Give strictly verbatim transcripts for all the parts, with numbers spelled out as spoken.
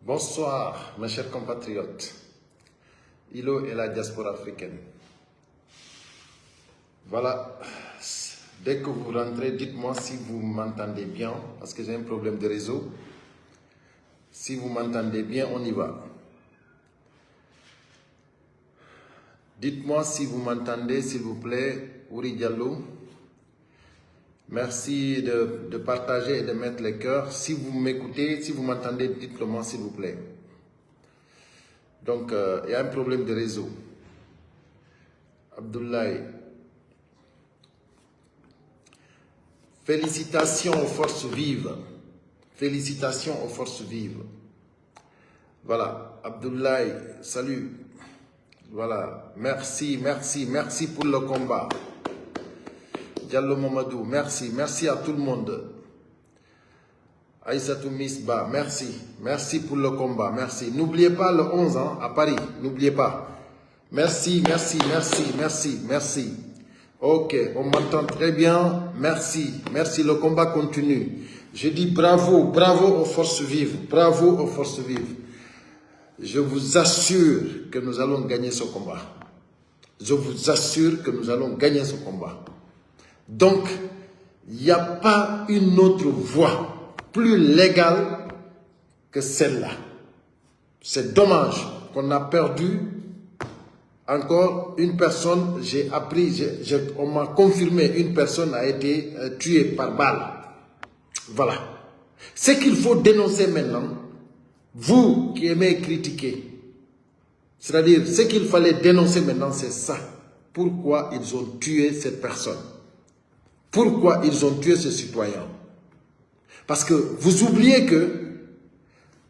Bonsoir, mes chers compatriotes. Ilo et la diaspora africaine. Voilà. Dès que vous rentrez, dites-moi si vous m'entendez bien, parce que j'ai un problème de réseau. Si vous m'entendez bien, on y va. Dites-moi si vous m'entendez, s'il vous plaît. Wuri Diallo. Merci de, de partager et de mettre les cœurs. Si vous m'écoutez, si vous m'entendez, dites-le moi, s'il vous plaît. Donc, euh, il y a un problème de réseau. Abdoulaye. Félicitations aux forces vives. Félicitations aux forces vives. Voilà, Abdoulaye, salut. Voilà, merci, merci, merci pour le combat. Diallo Mamadou, merci, merci à tout le monde. Aïssatou Misba, merci. Merci pour le combat, merci. N'oubliez pas le onze, hein, à Paris, n'oubliez pas. Merci, merci, merci, merci, merci. Ok, on m'entend très bien. Merci, merci. Le combat continue. Je dis bravo, bravo aux forces vives. Bravo aux forces vives. Je vous assure que nous allons gagner ce combat. Je vous assure que nous allons gagner ce combat. Donc, il n'y a pas une autre voie plus légale que celle-là. C'est dommage qu'on a perdu encore une personne. J'ai appris, j'ai- j'ai- on m'a confirmé, une personne a été euh, tuée par balle. Voilà. Ce qu'il faut dénoncer maintenant, vous qui aimez critiquer, c'est-à-dire, ce qu'il fallait dénoncer maintenant, c'est ça. Pourquoi ils ont tué cette personne? Pourquoi ils ont tué ce citoyen? Parce que vous oubliez que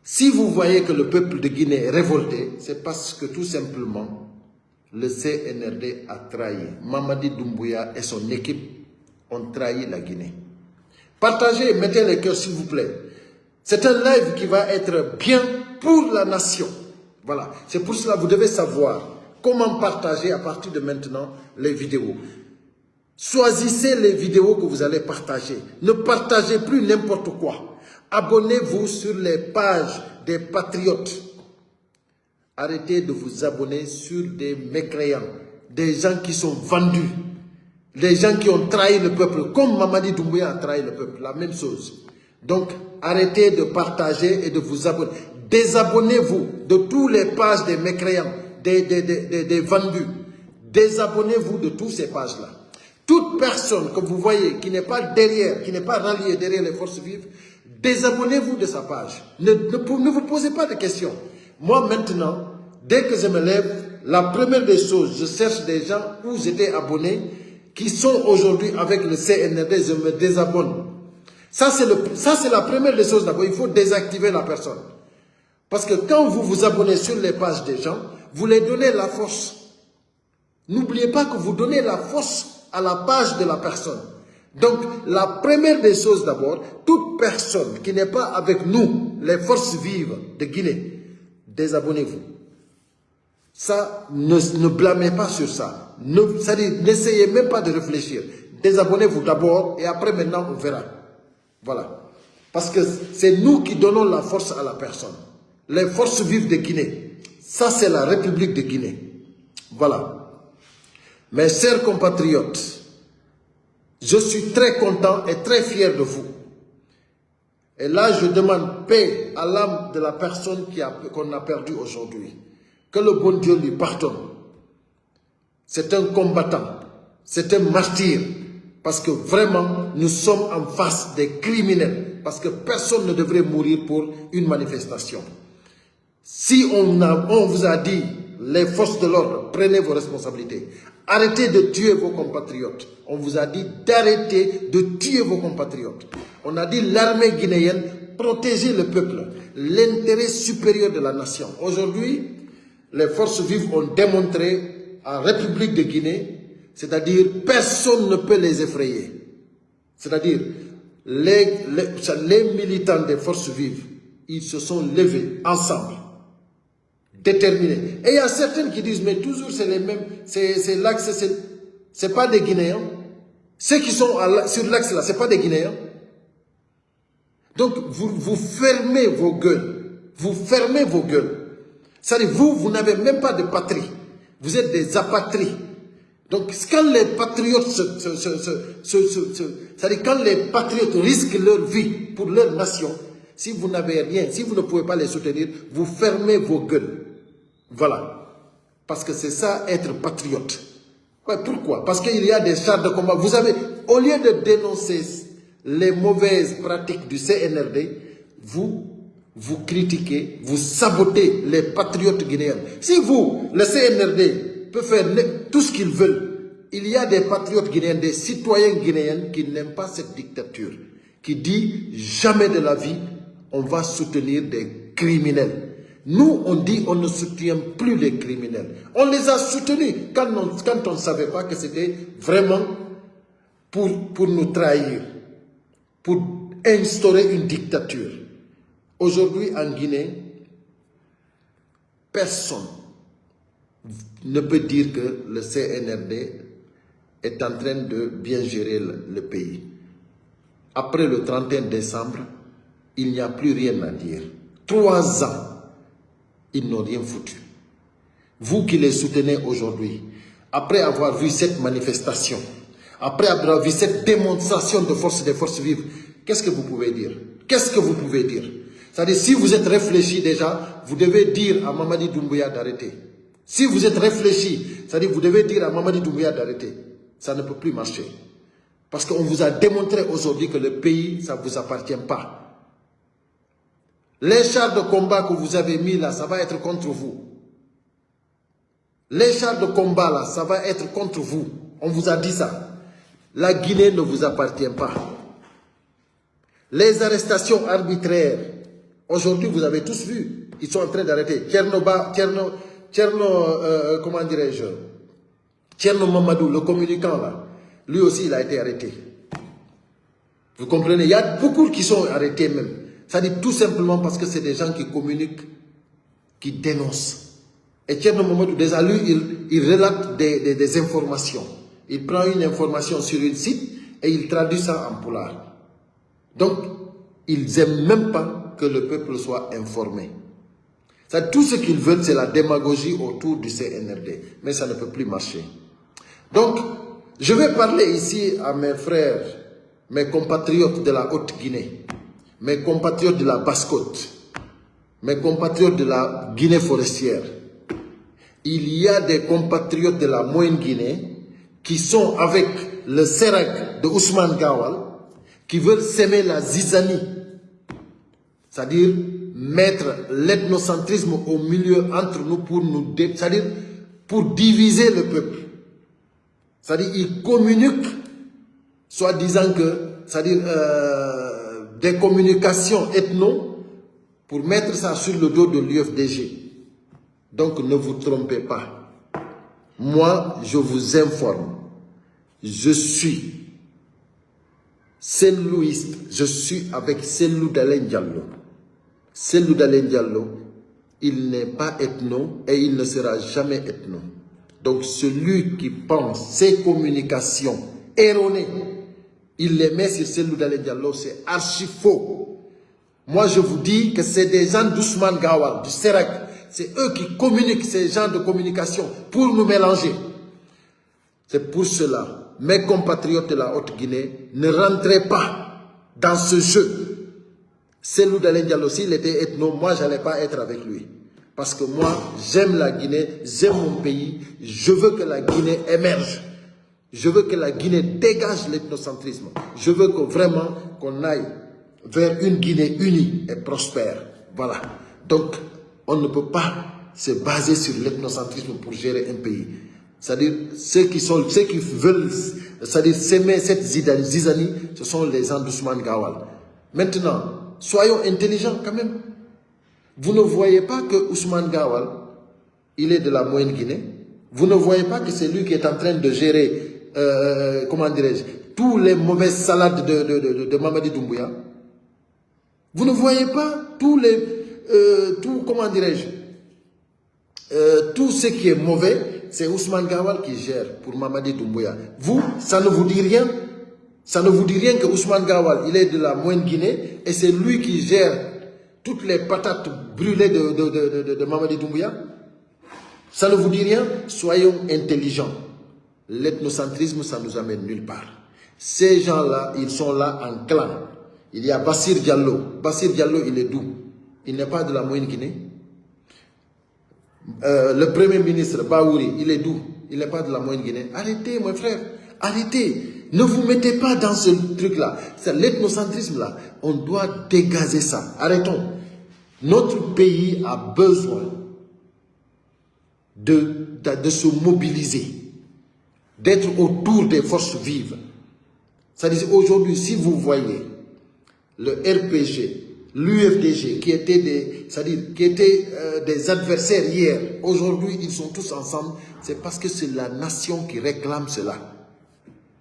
si vous voyez que le peuple de Guinée est révolté, c'est parce que tout simplement, le C N R D a trahi. Mamadi Doumbouya et son équipe ont trahi la Guinée. Partagez, mettez les cœurs, s'il vous plaît. C'est un live qui va être bien pour la nation. Voilà. C'est pour cela que vous devez savoir comment partager à partir de maintenant les vidéos. Choisissez les vidéos que vous allez partager. Ne partagez plus n'importe quoi. Abonnez-vous sur les pages des patriotes. Arrêtez de vous abonner sur des mécréants, des gens qui sont vendus, des gens qui ont trahi le peuple, comme Mamadi Doumbouya a trahi le peuple, la même chose. Donc, arrêtez de partager et de vous abonner. Désabonnez-vous de toutes les pages des mécréants, des, des, des, des, des vendus. Désabonnez-vous de toutes ces pages-là. Toute personne que vous voyez qui n'est pas derrière, qui n'est pas ralliée derrière les forces vives, désabonnez-vous de sa page. Ne, ne, ne vous posez pas de questions. Moi maintenant, dès que je me lève, la première des choses, je cherche des gens où j'étais abonné, qui sont aujourd'hui avec le C N R D, je me désabonne. Ça, c'est le, ça, c'est la première des choses d'abord. Il faut désactiver la personne. Parce que quand vous vous abonnez sur les pages des gens, vous les donnez la force. N'oubliez pas que vous donnez la force à la page de la personne. Donc, la première des choses d'abord, toute personne qui n'est pas avec nous, les forces vives de Guinée, désabonnez-vous. Ça, ne, ne blâmez pas sur ça. Ne, c'est-à-dire, n'essayez même pas de réfléchir. Désabonnez-vous d'abord et après maintenant on verra. Voilà. Parce que c'est nous qui donnons la force à la personne. Les forces vives de Guinée. Ça, c'est la République de Guinée. Voilà. Mes chers compatriotes, je suis très content et très fier de vous. Et là, je demande paix à l'âme de la personne qui a- qu'on a perdue aujourd'hui. Que le bon Dieu lui pardonne. C'est un combattant, c'est un martyr, parce que vraiment, nous sommes en face des criminels, parce que personne ne devrait mourir pour une manifestation. Si on a- on vous a dit, les forces de l'ordre, prenez vos responsabilités, arrêtez de tuer vos compatriotes. On vous a dit d'arrêter de tuer vos compatriotes. On a dit l'armée guinéenne, protégez le peuple, l'intérêt supérieur de la nation. Aujourd'hui, les forces vives ont démontré en République de Guinée, c'est-à-dire personne ne peut les effrayer. C'est-à-dire les, les, les militants des forces vives, ils se sont levés ensemble, déterminés. Et il y a certaines qui disent, mais toujours c'est les mêmes, c'est c'est l'axe, c'est c'est pas des Guinéens. Ceux qui sont à la- sur l'axe là, c'est pas des Guinéens. Donc, vous, vous fermez vos gueules. Vous fermez vos gueules. C'est-à-dire, vous, vous n'avez même pas de patrie. Vous êtes des apatrides. Donc, quand les patriotes se, se, se, se, se- se- se- c'est-à-dire, quand les patriotes risquent leur vie pour leur nation, si vous n'avez rien, si vous ne pouvez pas les soutenir, vous fermez vos gueules. Voilà. Parce que c'est ça, être patriote. Ouais, pourquoi? Parce qu'il y a des chars de combat. Vous avez, au lieu de dénoncer les mauvaises pratiques du C N R D, vous, vous critiquez, vous sabotez les patriotes guinéens. Si vous, le C N R D peut faire ne- tout ce qu'ils veulent, il y a des patriotes guinéens, des citoyens guinéens qui n'aiment pas cette dictature, qui dit jamais de la vie on va soutenir des criminels. Nous, on dit on ne soutient plus les criminels. On les a soutenus quand on, quand on ne savait pas que c'était vraiment pour, pour nous trahir, pour instaurer une dictature. Aujourd'hui, en Guinée, personne ne peut dire que le C N R D est en train de bien gérer le, le pays. Après le trente et un décembre, il n'y a plus rien à dire. Trois ans, ils n'ont rien foutu. Vous qui les soutenez aujourd'hui, après avoir vu cette manifestation, après avoir vu cette démonstration de force des forces vives, qu'est-ce que vous pouvez dire? Qu'est-ce que vous pouvez dire? C'est-à-dire, si vous êtes réfléchi déjà, vous devez dire à Mamadi Doumbouya d'arrêter. Si vous êtes réfléchi, c'est-à-dire, vous devez dire à Mamadi Doumbouya d'arrêter. Ça ne peut plus marcher. Parce qu'on vous a démontré aujourd'hui que le pays, ça ne vous appartient pas. Les chars de combat que vous avez mis là, ça va être contre vous. Les chars de combat là, ça va être contre vous. On vous a dit ça. La Guinée ne vous appartient pas. Les arrestations arbitraires, aujourd'hui vous avez tous vu, ils sont en train d'arrêter. Thierno Ba, Thierno, Thierno, euh, comment dirais-je, Thierno Mamadou, le communicant là, lui aussi il a été arrêté. Vous comprenez? Il y a beaucoup qui sont arrêtés même. Ça dit tout simplement parce que c'est des gens qui communiquent, qui dénoncent. Et Thierno Mamadou, déjà lui, il, il relate des, des, des informations. Il prend une information sur une site et il traduit ça en pulaar. Donc, ils n'aiment même pas que le peuple soit informé. Ça, tout ce qu'ils veulent, c'est la démagogie autour du C N R D. Mais ça ne peut plus marcher. Donc, je vais parler ici à mes frères, mes compatriotes de la Haute-Guinée, mes compatriotes de la Basse-Côte, mes compatriotes de la Guinée forestière. Il y a des compatriotes de la Moyenne-Guinée qui sont avec le CERAC de Ousmane Gawal, qui veulent semer la zizanie, c'est-à-dire mettre l'ethnocentrisme au milieu entre nous pour nous dé- c'est-à-dire pour diviser le peuple. C'est-à-dire ils communiquent, soi-disant que, c'est-à-dire euh, des communications ethno pour mettre ça sur le dos de l'U F D G. Donc ne vous trompez pas. Moi, je vous informe. Je suis Saint-Louiste, je suis avec Cellou Dalein Diallo. Cellou Dalein Diallo, il n'est pas ethno et il ne sera jamais ethno. Donc celui qui pense ces communications erronées, il les met sur Cellou Dalein Diallo, c'est archi faux. Moi, je vous dis que c'est des gens d'Ousmane Gawal, du CERAC. C'est eux qui communiquent ces genres de communication pour nous mélanger. C'est pour cela, mes compatriotes de la Haute-Guinée, ne rentrez pas dans ce jeu. Cellou Dalein Diallo, s'il était ethno, moi, j'allais pas être avec lui. Parce que moi, j'aime la Guinée, j'aime mon pays, je veux que la Guinée émerge. Je veux que la Guinée dégage l'ethnocentrisme. Je veux que vraiment qu'on aille vers une Guinée unie et prospère. Voilà. Donc, on ne peut pas se baser sur l'ethnocentrisme pour gérer un pays. C'est-à-dire, ceux qui sont, ceux qui veulent, c'est-à-dire semer cette zida- zizanie, ce sont les gens d'Ousmane Gawal. Maintenant, soyons intelligents quand même. Vous ne voyez pas que Ousmane Gawal, il est de la Moyenne Guinée. Vous ne voyez pas que c'est lui qui est en train de gérer, euh, comment dirais-je, tous les mauvaises salades de, de, de, de Mamadi Doumbouya. Vous ne voyez pas tous les, euh, tout, comment dirais-je, euh, tout ce qui est mauvais, c'est Ousmane Gawal qui gère pour Mamadi Doumbouya. Vous, ça ne vous dit rien? Ça ne vous dit rien que Ousmane Gawal, il est de la Moyenne Guinée et c'est lui qui gère toutes les patates brûlées de, de, de, de, de Mamadi Doumbouya. Ça ne vous dit rien? Soyons intelligents. L'ethnocentrisme, ça nous amène nulle part. Ces gens-là, ils sont là en clan. Il y a Bassir Diallo. Bassir Diallo, il est d'où? Il n'est pas de la Moyenne Guinée. Euh, le premier ministre, Baouri, il est d'où? Il n'est pas de la Moyenne Guinée. Arrêtez, mon frère. Arrêtez. Ne vous mettez pas dans ce truc-là. C'est l'ethnocentrisme-là. On doit dégager ça. Arrêtons. Notre pays a besoin de, de, de se mobiliser, d'être autour des forces vives. C'est-à-dire, aujourd'hui, si vous voyez le R P G, l'U F D G, qui étaient des, c'est-à-dire, qui étaient euh, des adversaires hier, aujourd'hui, ils sont tous ensemble, c'est parce que c'est la nation qui réclame cela.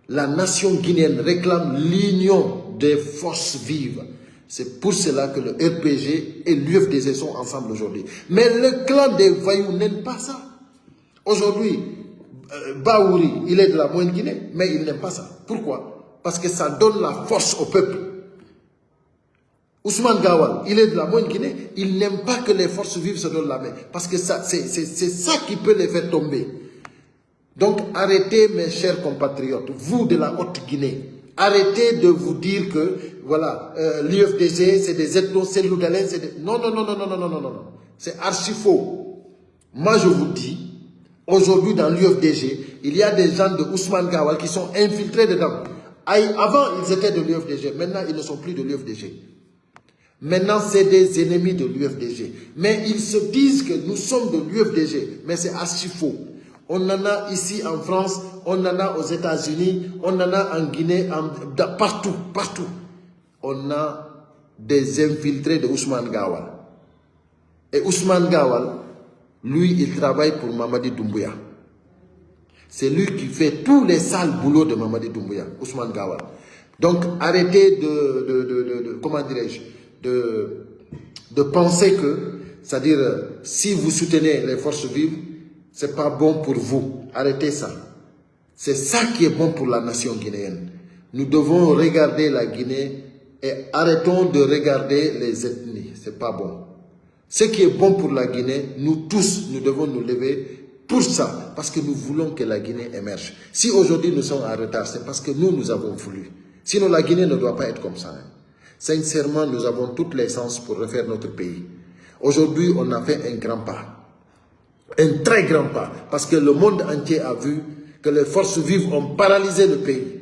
La nation guinéenne réclame l'union des forces vives. C'est pour cela que le R P G et l'U F D G sont ensemble aujourd'hui. Mais le clan des voyous n'aime pas ça. Aujourd'hui, euh, Baouri, il est de la Moyenne Guinée, mais il n'aime pas ça. Pourquoi? Parce que ça donne la force au peuple. Ousmane Gawal, il est de la Moyenne Guinée, il n'aime pas que les forces vives se donnent la main. Parce que ça, c'est, c'est, c'est ça qui peut les faire tomber. Donc arrêtez, mes chers compatriotes, vous de la Haute-Guinée, arrêtez de vous dire que, voilà, euh, l'U F D G, c'est des ethnos, c'est Loudalens, c'est des... Non, non, non, non, non, non, non, non, non. C'est archi faux. Moi, je vous dis, aujourd'hui, dans l'U F D G, il y a des gens de Ousmane Gawal qui sont infiltrés dedans. Aïe, avant, ils étaient de l'U F D G. Maintenant, ils ne sont plus de l'U F D G. Maintenant, c'est des ennemis de l'U F D G. Mais ils se disent que nous sommes de l'U F D G. Mais c'est archi faux. On en a ici en France, on en a aux États-Unis, on en a en Guinée, en, dans- partout, partout. On a des infiltrés de Ousmane Gawal. Et Ousmane Gawal, lui, il travaille pour Mamadi Doumbouya. C'est lui qui fait tous les sales boulots de Mamadi Doumbouya, Ousmane Gawal. Donc, arrêtez de, de, de, de, de- comment dirais-je, de, de penser que, c'est-à-dire, euh, si vous soutenez les forces vives, c'est pas bon pour vous. Arrêtez ça. C'est ça qui est bon pour la nation guinéenne. Nous devons regarder la Guinée et arrêtons de regarder les ethnies. C'est pas bon. Ce qui est bon pour la Guinée, nous tous, nous devons nous lever pour ça, parce que nous voulons que la Guinée émerge. Si aujourd'hui nous sommes en retard, c'est parce que nous, nous avons voulu. Sinon, la Guinée ne doit pas être comme ça, hein. Sincèrement, nous avons toutes les chances pour refaire notre pays. Aujourd'hui, on a fait un grand pas. Un très grand pas, parce que le monde entier a vu que les forces vives ont paralysé le pays.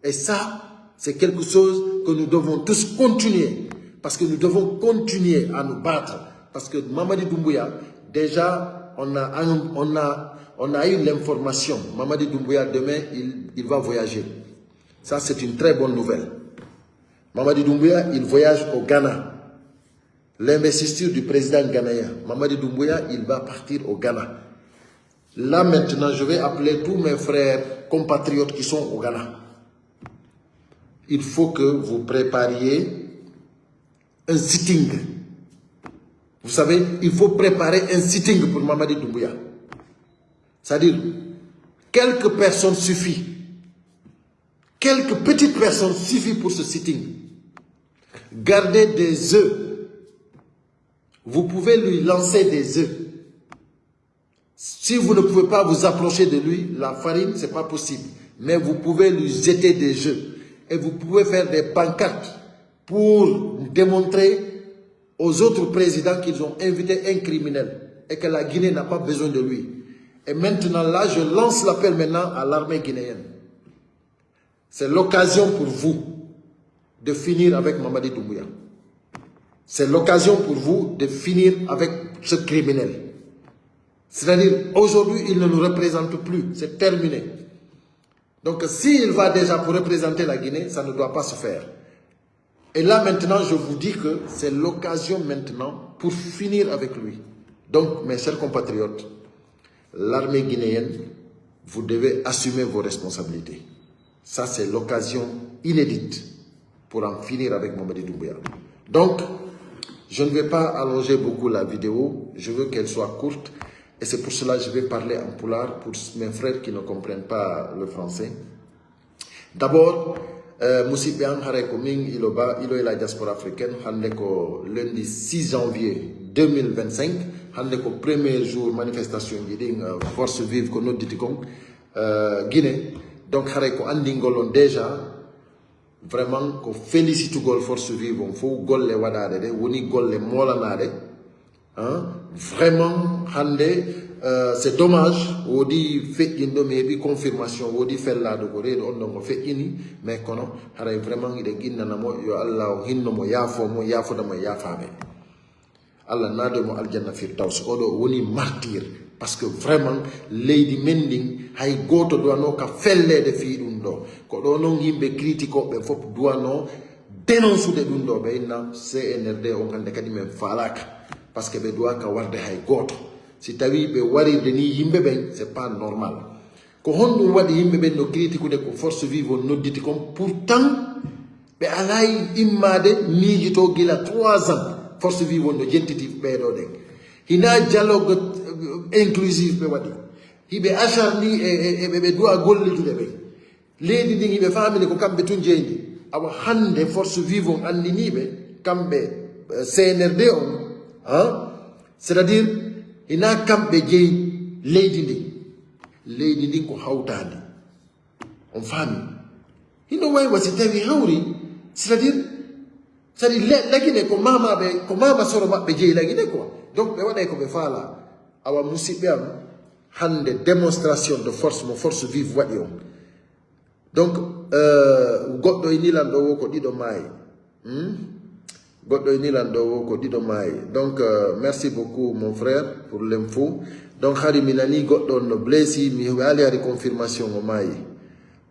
Et ça, c'est quelque chose que nous devons tous continuer, parce que nous devons continuer à nous battre, parce que Mamadi Doumbouya, déjà, on a, on a, on a eu l'information, Mamadi Doumbouya, demain, il, il va voyager. Ça, c'est une très bonne nouvelle. Mamadi Doumbouya, il voyage au Ghana. L'investiture du président ghanéen, Mamadi Doumbouya, il va partir au Ghana. Là maintenant, je vais appeler tous mes frères compatriotes qui sont au Ghana. Il faut que vous prépariez un sitting. Vous savez, il faut préparer un sitting pour Mamadi Doumbouya. C'est-à-dire, quelques personnes suffit. Quelques petites personnes suffit pour ce sitting. Gardez des œufs. Vous pouvez lui lancer des œufs. Si vous ne pouvez pas vous approcher de lui, la farine, c'est pas possible. Mais vous pouvez lui jeter des œufs. Et vous pouvez faire des pancartes pour démontrer aux autres présidents qu'ils ont invité un criminel et que la Guinée n'a pas besoin de lui. Et maintenant, là, je lance l'appel maintenant à l'armée guinéenne. C'est l'occasion pour vous de finir avec Mamadi Doumbouya. C'est l'occasion pour vous de finir avec ce criminel. C'est-à-dire, aujourd'hui, il ne nous représente plus. C'est terminé. Donc, s'il va déjà pour représenter la Guinée, ça ne doit pas se faire. Et là, maintenant, je vous dis que c'est l'occasion maintenant pour finir avec lui. Donc, mes chers compatriotes, l'armée guinéenne, vous devez assumer vos responsabilités. Ça, c'est l'occasion inédite pour en finir avec Mamadi Doumbouya. Donc, je ne vais pas allonger beaucoup la vidéo. Je veux qu'elle soit courte. Et c'est pour cela que je vais parler en pulaar pour mes frères qui ne comprennent pas le français. D'abord, Eh, musidɓe an, haray ko min Ilo Ba, Ilo et la diaspora africaine. Hannde ko lundi six janvier deux mille vingt-cinq. Hannde ko premier jour manifestation ji ɗin, eh, Force Vive ko nodditi kon, eh, Guinée. Donc, haray ko anndingol on déjà, vraiment ko félicitugol Force Vive on fof golle waɗaaɗe ɗe, woni golle moolanaaɗe. Hein? Vraiment, hannde, euh, c'est dommage, woodi feƴƴinɗo, mi heɓi confirmation, woodi fellaaɗo ko reedu on ɗon o feƴƴini, mais kono haray vraiment hiɗen innana mo, yo Allah o hinno mo, yaafo mo, yaafoda mo e yaafaaɓe. Allah naado mo aljanna firdaws. Oɗo woni martyr, parce que vraiment leydi men ndin hay gooto duwanoo ka felleede fii ɗum ɗo. Ko ɗo non yimɓe critiqueɓe fof duwanoo dénoncude ɗum ɗo, ɓe inna C N R D on hannde kadi men faalaaka, parce que ɓe duwaaka warde hay gooto. Si tawi ɓe warirde ni yimɓe ɓen, c'est pas normal. Ko honɗum waɗi yimɓe ɓen no critiqude ko Force Vive on nodditi kon? Pourtant, ɓe alay immaade miijitoo gila trois ans Force Vive on no jentiti ɓeeɗo ɗen. Hinaa dialogue, euh, inclusif ɓe waɗi. Hiɓe acharné e, e, e ɓe, ɓe duwa gollidude ɓen. Leydi ndin hiɓe faamini ko kamɓe tun jeyndi. Awa hannde Force Vive on anndiniiɓe, kamɓe, eh, C N R D on, hein? C'est-à-dire, hinaa kamɓe jeyi leydi ndin. Leydi ndin ko hawtaandi. On faami? Hino wayi wa si tawi hawri, c'est-à-dire, c'est-à-dire, le-, Lagine ko maamaaɓe, ko maama soro maɓɓe jeyi Lagine quoi. Donc, ɓe waɗay ko ɓe faala. Awa musidɓe am, hannde démonstration de force mo Force Vive waɗi on. Donc, euh, goɗɗo e nilan ɗo wo ko ɗiɗo maayi. Hmm? Goɗɗo e nilan ɗo wo ko ɗiɗo maayi. Donc, euh, merci beaucoup, mon frère, pour l'info. Donc, hari mi nani goɗɗo on no blessi, mi waali hari confirmation o maayi.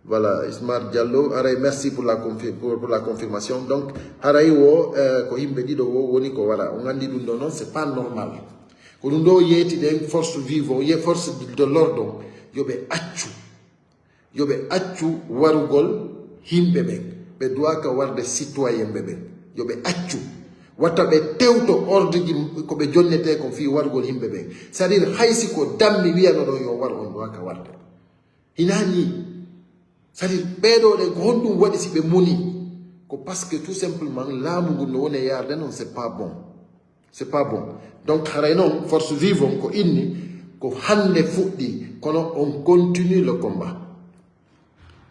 Voilà, Ismail Diallo, aray, merci pour la confi-, pour, pour la confirmation. Donc, haray wo, euh, ko yimɓe ɗiɗo wo woni ko wara. On anndi ɗum ɗo non, c'est pas normal. Ko ɗum ɗo yeeti ɗen Force Vive, ye Force de l'ordre on, yo ɓe accu. Yo ɓe accu warugol yimɓe ɓen. Ɓe duwaaka warde citoyenɓe ɓen. Yo ɓe accu. Wata ɓe tewto ordre ji ko ɓe jonnetee kon fii warugol yimɓe ɓen. C'est-à-dire, hay si ko dammi wiyano ɗon yo war, on duwaaka warde. Hinaa nii. C'est-à-dire, ɓeeɗo ɗen, ko honɗum waɗi si ɓe muni? Ko parce que tout simplement, laamu ngun no woni e yaarde non, c'est pas bon. C'est pas bon. Donc, haray non, Force Vive on ko inni, ko hannde fuɗɗi, kono on continue le combat.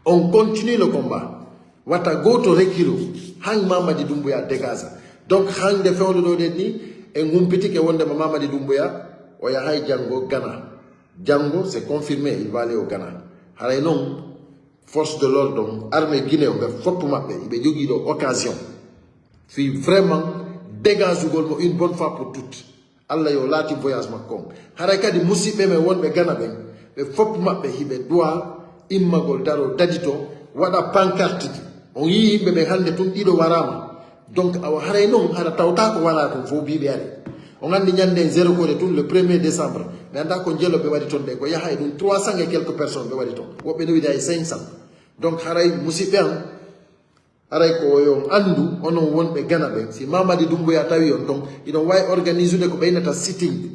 On continue le combat. Wata gooto reculo, han Mamadi Doumbouya dégage. Donc, hannde fewndo ɗo ɗen ni, en humpitike wonde mo Mamadi Doumbouya, o yahay janngo Ghana. Janngo, c'est confirmé, il va aller au Ghana. Haray non, force de l'ordre on, armée Guinée on, ɓe fopp maɓɓe, ɓe jogii ɗo occasion. Fii vraiment dégagugol mo une bonne fois pour toutes. Allah yo laati voyage makko on. Haray kadi musidɓe men wonɓe Ghana ɓen, ɓe fopp maɓɓe hiɓe duwa immagol daro dadito, waɗa pancarte ji. On yii yimɓe ɓen hannde tun ɗiɗo waraama. Donc awa haray non hara tawta ko wara tun fof biiɓe ari. On anndi ñande en zéro kode tun le premier décembre. Ɓe annda ko jelo ɓe waɗi ton ɗe, ko yaha e ɗum trois cents et quelques personnes ɓe waɗi ton. Woɓɓe no wiide ay cinq cents. Donc haray musidɓe am, haray ko yo on anndu, onon wonɓe Ghana ɓen, si Mamadi Doumbouya tawi on ton, hiɗon waawi organisude ko ɓe innata sitting.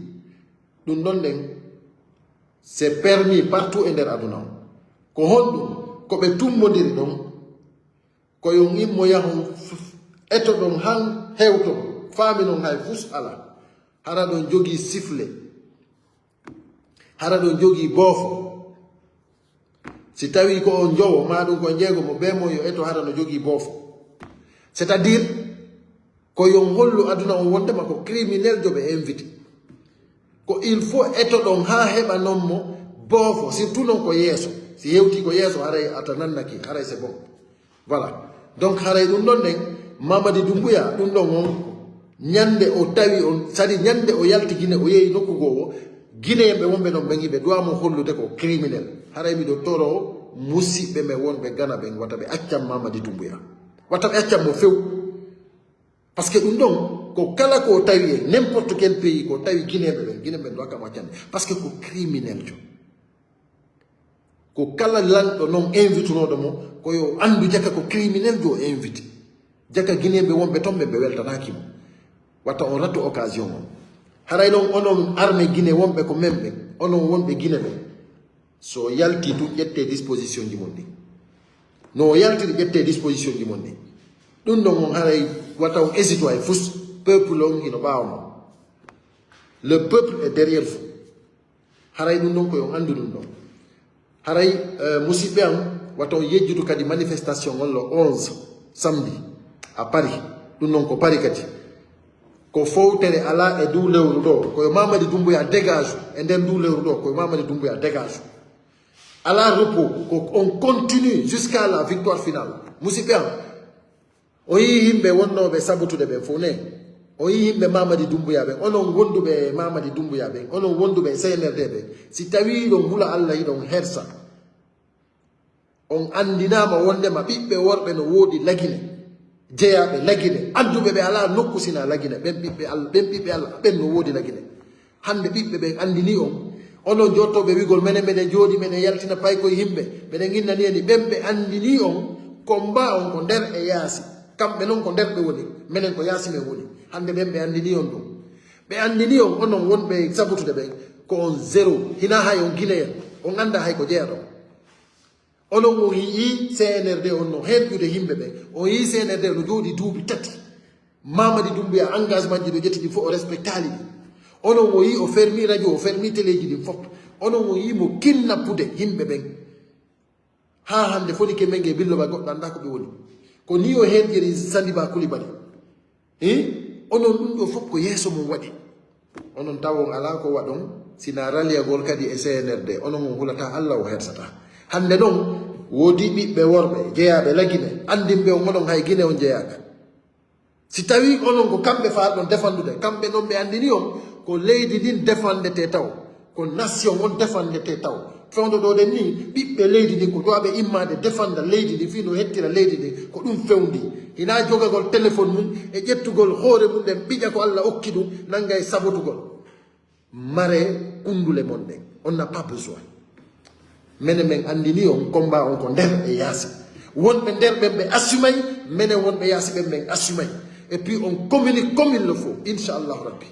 Ɗum ɗon ɗen, c'est permis partout e nder aduna on. Ko honɗum? Ko ɓe tummondiri ɗon, ko yo on immo yahon f-, f-, eto ɗon han hewto, faami non hay fus ala. Hara ɗon jogii sifle. Hara ɗon jogii boofo. Si tawii ko on njowo, maa ɗum ko on jeego mo, bee mo yo eto hara no jogii boofo. C'est-à-dire, ko yo on hollu aduna on wondema ko criminel jo ɓe invité. Ko il faut eto ɗon haa heɓa non mo boofo, surtout non ko yeeso. Si hewtii ko yeeso, haray ata nannaki, haray c'est bon. Voilà. Donc, haray ɗum ɗon ɗen, Mamadi Doumbouya, ɗum ɗon on, ñande o tawi on, c'est-à-dire ñande o yalti Gine, o yehi nokku goo o, Gineyanɓe wonɓe ɗon ɓen, hiɓe duwa mo hollude ko criminel. Haray miɗo toro musiɓɓe men wonɓe Gana ɓen, wata ɓe accan Mamadi Doumbouya. Wata ɓe accan mo few. Parce que ɗum ɗon, ko kala ko o tawi e n'importe quel pays, ko o tawi Gineyanɓe ɓen, Gineyanɓe ɓen duwa ka mo accande. Parce que ko criminel jo. Ko kala lanɗo non invitunooɗo mo, ko yo anndu jaka ko criminel jo o invité. Jaka Gineyanɓe wonɓe ton ɓen ɓe weltanaaki mo. Wata on ratu occasion on. Haray non onon armée Gine wonɓe ko men ɓen, onon wonɓe Gine ɓen. So yalti tun ƴettee disposition ji mon ɗin. No o yaltiri ƴettee disposition ji mon ɗin. Ɗun ɗon on haray wata on hésito hay fus. Peuple on hino ɓaawo mon. Le peuple est derrière vous. Haray ɗun ɗon ko yo on anndu ɗun ɗon. Haray eh, musiɓɓe an wata on yejjutu kadi manifestation on le onze samedi à Paris. Ɗun ɗon ko Paris kadi. Ko fowtere alaa e nduu lewru ɗoo. Ko yo Mamadi Doumbouya dégage e nder nduu lewru ɗoo. Ko yo Mamadi Doumbouya dégage. Alaa repos. Ko on continue jusqu'à la victoire finale. Musiɓɓe an, o yii yimɓe wonnooɓe sabotude ɓen fof ne. O yii yimɓe Mamadi Doumbouya ɓen. Onon wonduɓe e Mamadi Doumbouya ɓen. Onon wonduɓe e C N R D ɓen. Si tawii hiɗon hula Alla, hiɗon hersa. On anndinaama wonndema ɓiɓɓe worɓe no woodi Lagine, jeyaaɓe Lagine, annduɓe ɓe alaa nokku sinaa Lagine, ɓen ɓiɓɓe Alla, ɓen ɓiɓɓe Alla, ɓen no woodi Lagine. Hannde ɓiɓɓe ɓen anndinii on, onon jottooɓe wi'ugol menen meɗen jooɗii, meɗen yaltina paykoy yimɓe, meɗen innani en, ɓen ɓe anndinii on, combat on ko nder e yaasi, kamɓe non ko nder ɓe woni, menen ko yaasi men woni. Hannde ɓen ɓe anndinii on ɗum. Ɓe anndinii on, onon wonɓe sabotude ɓen, ko on zéro, hinaa hay on Guinéen, on anndaa hay ko jeyaɗon. Onon on yi'ii C N R D on no herƴude yimɓe ɓen. On yi'ii C N R D no jooɗii duuɓi tati. Mamadi Doumbouya engagement ji ɗo ƴetti ɗin fof o respectaali ɗi. Onon on yi'ii o fermii radio, o fermii teleeji ɗin fof. Onon on yi'ii mo kidnappude yimɓe ɓen. Haa hannde foni ke men ge billo ba goɗɗo anndaa ko ɓe woni. Ko nii o herƴiri Sandiba Coulibaly. Hi? Onon ɗum ɗoo fof ko yeeso mum waɗi. Onon taw on alaa ko waɗon, sinaa raliyagol kadi e C N R D. Onon on hulataa Alla o hersataa. Hannde non, woodii ɓiɓɓe worɓe jeyaaɓe Lagine, anndinɓe on onon hay Gine on jeyaaka. Si tawii onon ko kamɓe faalɗon defandude, kamɓe non ɓe anndini on ko leydi ndin defandetee taw. Ko nation on defandetee taw. Fewndo ɗoo ɗen nii, ɓiɓɓe leydi ndin ko ɗo ɓe immaade defanda leydi ndin, fii no hettira leydi ndin, ko ɗum fewndii. Hinaa jogagol téléphone mum e ƴettugol hoore mum ɗen ɓiƴa ko Alla okki ɗum, nannga e sabotugol. Maree kunndule mon ɗen. On n'a pas besoin. Menen men anndini on combat on ko nder e yaasi. Wonɓe nder ɓen ɓe assumay, menen wonɓe yaasi ɓen men assumay. Et puis on communique comme il le faut, inchallahu rabbi.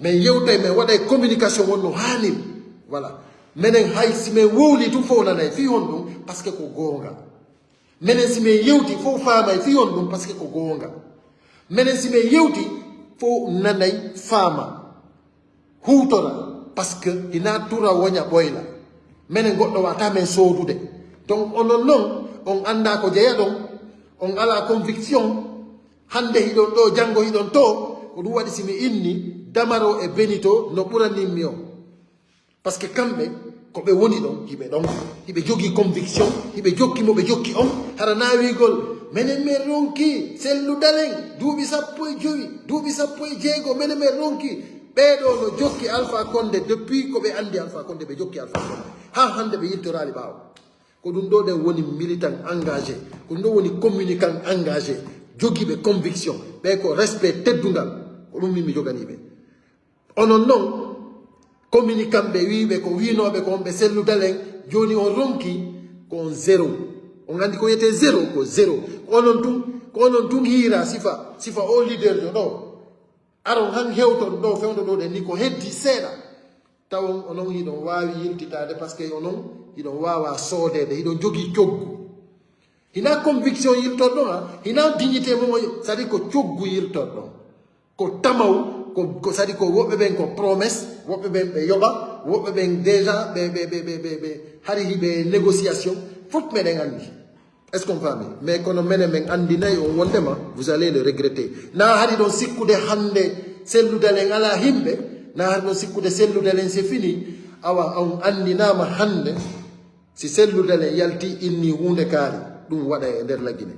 Men yewtay, men waɗay communication on no haaniri. Voilà. Menen hay si men wowlii tun fow nanay fii honɗum, parce que ko goonga. Menen si men yewtii fow faamay fii honɗum, parce que ko goonga. Menen si men yewtii fow nanay faama. Huutora, parce que hinaa tura woña ɓoyla. Menen goɗɗo waawataa men soodude. Donc onon non, on anndaa ko jeyaɗon, on alaa conviction. Hannde hiɗon ɗoo, janngo hiɗon too, ko ɗum waɗi si mi inni Damaro e Benito no ɓuraniimi on. Parce que kamɓe, ko ɓe woni ɗon, hiɓe ɗon. Hiɓe jogii conviction, hiɓe jokki mo ɓe jokki on. Hara naa wiigol, menen men ronki, Sellu Dalen, duuɓi sappo e jowi, duuɓi sappo e jeego, menen men ronki. Ɓee ɗoo no jokki Alpha Condé depuis ko ɓe anndi Alpha Condé, ɓe jokki Alpha Condé. Haa hannde ɓe yiltoraali ɓaawo. Ko ɗum ɗoo ɗen woni militant engagé, ko ɗum ɗoo woni communicant engagé, jogiiɓe conviction, ɓe ko respect teddungal, ko ɗum min mi joganiiɓe. Onon non, communicant ɓe wiiɓe ko wiinooɓe ko on ɓe Sellu Dalen, jooni on ronki ko on zéro. On anndi ko wiyetee zéro, ko zéro. Ko onon tun, ko onon tun hiira sifa, sifa o leader jo ɗoo. Aron han hewton ɗoo fewndo ɗoo ɗen ni ko heddi seeɗa. Tawon onon hiɗon waawi yiltitaade parce que onon hiɗon waawa soodeede, hiɗon jogii coggu. Hinaa conviction yiltorɗon, ha? Hinaa dignité mon, c'est-à-dire ko coggu yiltorɗon. Ko tamaw, ko, ko, c'est-à-dire ko woɓɓe ɓen ko promesse, woɓɓe ɓen ɓe yoɓa, woɓɓe ɓen déjà ɓe, ɓe, ɓe, ɓe, ɓe, ɓe hari hiɓe négociation, fof meɗen anndi. Est-ce qu'on famille? Mais kono menen men anndinay on wondema, vous allez le regretter. Na hari ɗon sikkude hannde Sellu Dalen alaa himɓe, na hari ɗon sikkude Sellu Dalen c'est fini. Awa on anndinaama hannde, si Sellu Dalen yalti inni huunde kaari, ɗum waɗa e nder Lagine.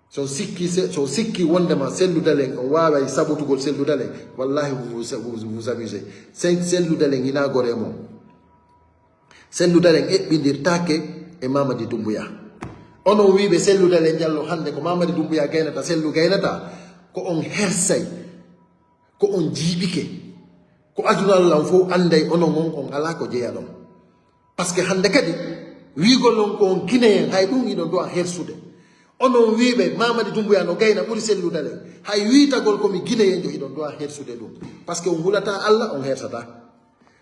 So on sikki, se-, so on sikki wondema Sellu Dalen, on waaway sabotugol Sellu Dalen, wallahi vous, vous, vous, vous amusez. Sen-, Sellu Dalen hinaa gore mon. Sellu Dalen eɓɓindirtaake e Mamadi Doumbouya. Onon wiiɓe Sellu Dalen Jallo hannde ko Mamadi Doumbouya gaynata, Sellu gaynata, ko on hersay, ko on jiiɓike. Ko aduna lan fow annday onon on, on alaa ko jeyaɗon. Parce que hannde kadi, wiigol on ko on Guinéen, hay ɗum hiɗon ɗo a hersude. Onon wiiɓe Mamadi Doumbouya no gayna ɓuri Sellu Dalen. Hay wiitagol ko mi Guinéenjo hiɗon ɗo a hersude ɗum. Parce que on hulataa Alla, on hersataa.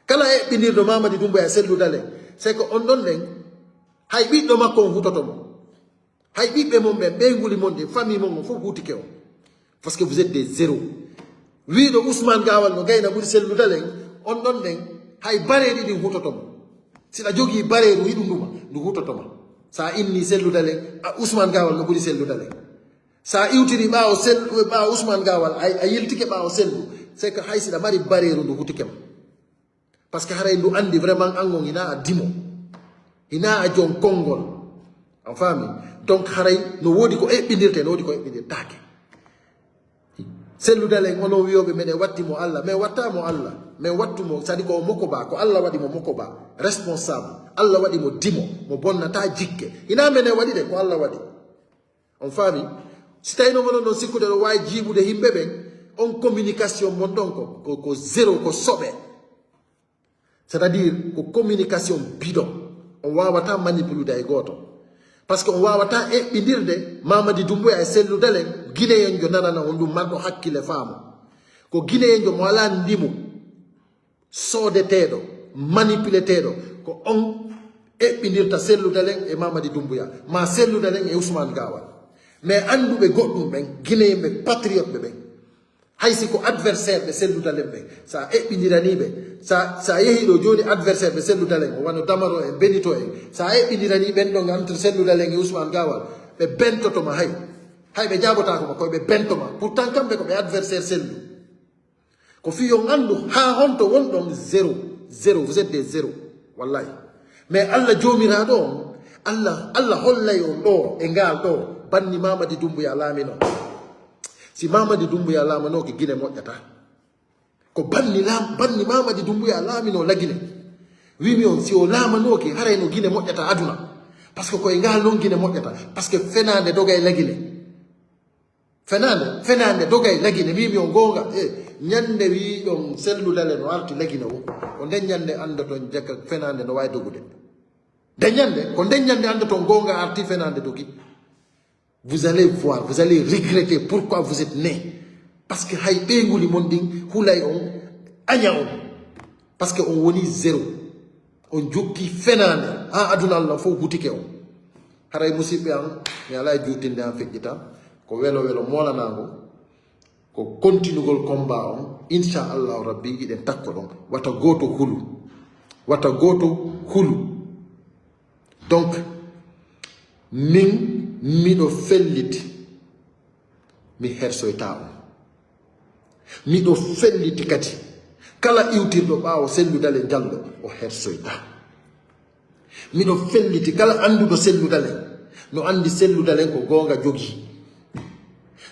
Kala eɓɓinirɗo Mamadi Doumbouya e Sellu Dalen, c'est que on ɗon ɗen, Hay ɓiɗɗo makko on hutoto mo. Hay ɓiɓɓe mon ɓen, ɓeynguuli mon ɗin, famille mon on fof hutike on. Parce que vous êtes des zéros. Wiiɗo Ousmane Gawal no gayna ɓuri Cellou Dalein, on ɗon ɗen, hay bareeɗi ɗin hutoto mo. Si ɗa jogii bareeru hiɗu nduma, ndu hutoto ma. Sa inni Cellou Dalein, a Ousmane Gawal no ɓuri Cellou Dalein. Sa iwtiri ɓaawo Cellou, ɓaawo Ousmane Gawal, a, a yiltike ɓaawo Cellou, c'est que hay si ɗa mari bareeru ndu hutike ma. Parce que haray ndu andi vraiment an on hinaa a dimo. Hinaa a jon konngol. On faami? Donc haray no woodi ko eɓɓindirte, no woodi ko eɓɓindirtaake. Cellou Dalein onon wiyooɓe meɗen watti mo Alla, men watta mo Alla. Men wattu mo, c'est-à-dire ko o mokoba, ko Alla waɗi mo mokoba, responsable. Alla waɗi mo dimo, mo bonnataa jikke. Hinaa menen waɗi de, ko Alla waɗi. On faami? Si tawi no onon non sikkude ɗo waawi jiiɓude yimɓe ɓen, on communication mon ɗon ko, ko, ko zéro, ko soɓe. C'est-à-dire ko communication bidon. On waawataa manipude hay gooto. Parce que on waawataa eɓɓindirde Mamadi Doumbouya e Cellou Dalein, Guinéen jo nanana on ɗum marɗo hakkille faamu. Ko Guinéen jo mo alaa ndimu, soodeteeɗo, manipuleteeɗo, ko on eɓɓindirta Cellou Dalein e Mamadi Doumbouya, maa Cellou Dalein e Ousmane Gawal. Mais annduɓe goɗɗum ɓen, Guinéen ɓe, patriote ɓe ɓen, hay si ko adversaire ɓe Cellou Dalein ɓen, sa eɓɓindiranii ɓe, sa, sa yehii ɗo jooni adversaire ɓe Cellou Dalein, o wano Damaro en, Benito en, sa eɓɓindiranii ɓen ɗon entre Cellou Dalein e Ousmane Gawal, ɓe bentoto ma hay. Hay ɓe jaabotaako ma, koy ɓe bento ma. Pourtant kamɓe ko ɓe adversaire Cellou. Ko fii on anndu haa honto wonɗon zéro, zéro, vous êtes des zéro. Wallahi. Mais Alla Joomiraaɗo on, Alla, Alla hollay on ɗoo e ngaal ɗoo, banni Mamadi Doumbouya laaminoo. Si Mamadi Doumbouya laamanooke, Gine moƴƴataa. Ko banni laam-, banni Mamadi Doumbouya laaminoo la Gine. Wiimi on, si o laamanooke, haray no Gine moƴƴataa aduna. Parce que ko e ngaal non Gine moƴƴata. Parce que fenaande dogay la Gine. Fenaande, fenaande dogay la Gine, wiimi on goonga. E, ñande wiiɗon Cellou Dalein no arti la Gine wo. Ko nden ñande anndoton jaka fenaande no waawi dogude. Nden ñande, ko nden ñande anndoton goonga arti fenaande dogi. Vous allez voir, vous allez regretter pourquoi vous êtes nés. Parce que hay ɓeynguuli mon ɗin hulay on, aña on. Parce que on woni zéro. On jokki fenaande, haa aduna Allah fof hutike on. Haray musiɓɓe an, mi alaa e juutinde an feƴƴita. Ko welo welo moolanaango. Ko kontinugol combat on. Inchallahu Rabbi, hiɗen takko ɗon. Wata gooto hulu. Wata gooto hulu. Donc, min miɗo felliti, mi hersoytaa on. Miɗo felliti kadi, kala iwtirɗo ɓaawo Cellou Dalein Diallo, o hersoytaa. Miɗo felliti kala annduɗo Cellou Dalein, no anndi Cellou Dalein ko goonga jogii.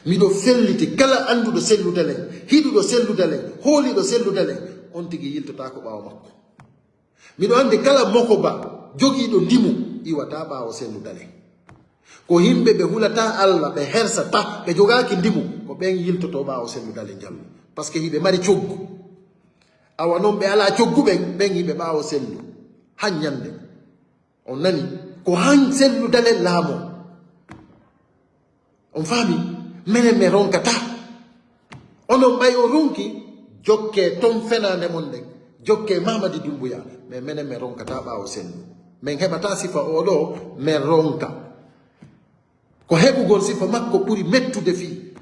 Miɗo felliti kala annduɗo Cellou Dalein, hiɗuɗo Cellou Dalein, hooliiɗo Cellou Dalein, on tigi yiltotaako ɓaawo makko. Miɗo anndi kala mokoba jogiiɗo ndimu iwataa ɓaawo Cellou Dalein. Ko yimɓe ɓe hulataa Alla, ɓe hersataa, ɓe jogaaki ndimu, ko ɓen yiltotoo ɓaawo Cellou Dalein Diallo. Parce que hiɓe mari coggu. Awa non ɓe alaa coggu ɓen, ɓen hiɓe ɓaawo Cellou. Han ñande. On nani? Ko han Cellou Dalein laamoo. On faami? Menen men ronkataa. Onon ɓay on ronki, jokkee ton fenaande mon nden. Jokkee Mamadi Doumbouya. Mais menen men ronkataa ɓaawo Cellou. Men heɓataa sifa oo ɗoo, men ronka. Ko heɓugol sifa makko ɓuri mettude fii.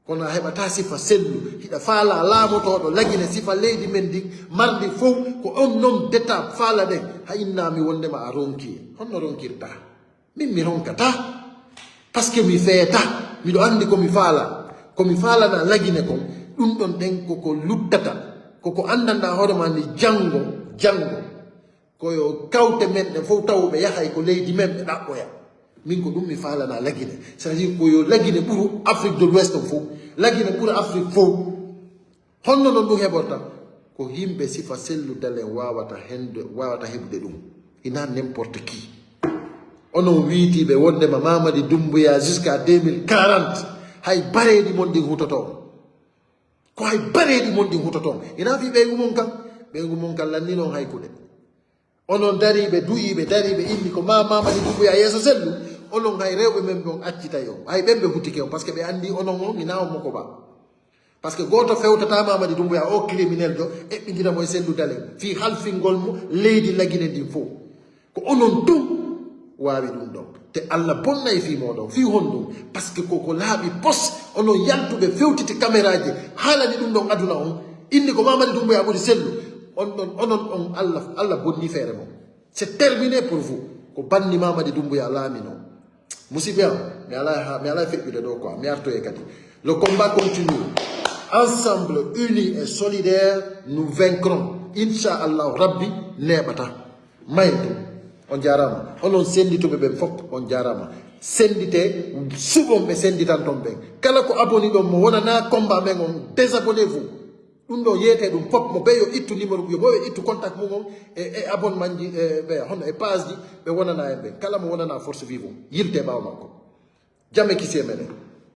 Kono a heɓataa sifa Cellou. Hiɗa faalaa laamotooɗo la Gine sifa leydi men ndin, marndi fow, ko on non deta faalaɗen. Ha innaa mi wondema a ronki. Honno ronkirtaa? Min mi ronkataa, parce que mi feetaa, miɗo anndi ko mi faalaa. Ko mi faalanaa la Gine kon, ɗun ɗon ɗen ko ko luttata, ko ko anndanɗaa hoore maa ni janngo, janngo. Ko yo kawte men ɗen fow tawo ɓe yahay ko leydi men ɓe ɗaɓɓoya. Min ko ɗun mi faalanaa la Gine. C'est-à-dire ko yo la Gine ɓuru Afrique de l'Ouest on fow. La Gine ɓura Afrique fow. Honno non ɗun heɓorta? Ko yimɓe sifa Cellou Dalein wawata hende, wawata heɓude ɗun. Hinaa n'importe qui. Onon wiitiiɓe wondema Mamadi Doumbouya jusqu'à deux mille quarante, hay bareeɗi mon ɗin hutoto on. Ko hay bareeɗi mon ɗin hutoto on. Hinaa fii ɓeyngu mon kan. Ɓeyngu mon kan lanni non hay kuɗe. Onon dariiɓe, du'iiɓe, dariiɓe inni ko ma Mamadi Doumbouya yeeso Cellou, onon hay rewɓe men ɓe on accitay on. Hay ɓen ɓe hutike on, parce que ɓe anndi onon on hinaa on mokoba. Parce que gooto fewtataa Mamadi Doumbouya, o criminel jo, eɓɓindira mo e Cellou Dalein, fii halfingol mo leydi la Gine ndin fow. Ko onon tun, waawi ɗum ɗon. Te Allah bonnay fii mooɗon. Fii honɗum? Parce que ko ko laaɓi pos, onon yaltuɓe fewtiti kameraaji, haalani ɗum ɗon aduna on, inni ko Mamadi Doumbouya ɓuri sellu. On ɗon, onon on Allah, Allah bonni feere mon. C'est terminé pour vous. Ko banni Mamadi Doumbouya laaminoo. Musidɓe am, mi alaa ha, mi alaa feƴƴude ɗo quoi, mi artoye kadi. Le combat continue. Ensemble, unis et solidaires, nous vaincrons. Inchallahu Rabbi, neeɓata. Maytu, on jaaraama. Onon senndituɓe ɓen fof, on jaaraama. Senndite, suɓon ɓe sennditanton ɓen. Kala ko abonné ɗon mo wonanaa combat men on, désabonnez-vous. Ɗum ɗo yeetee ɗum fof, mo ɓe yo ittu numéro, yo mo ɓe ittu contact mum on e, e abonnement ji, e, ɓe, hono e page ji, ɓe wonanaa en ɓen. Kala mo wonanaa Force Vive on, yiltee ɓaawo makko. Jam e kisiyee meɗen.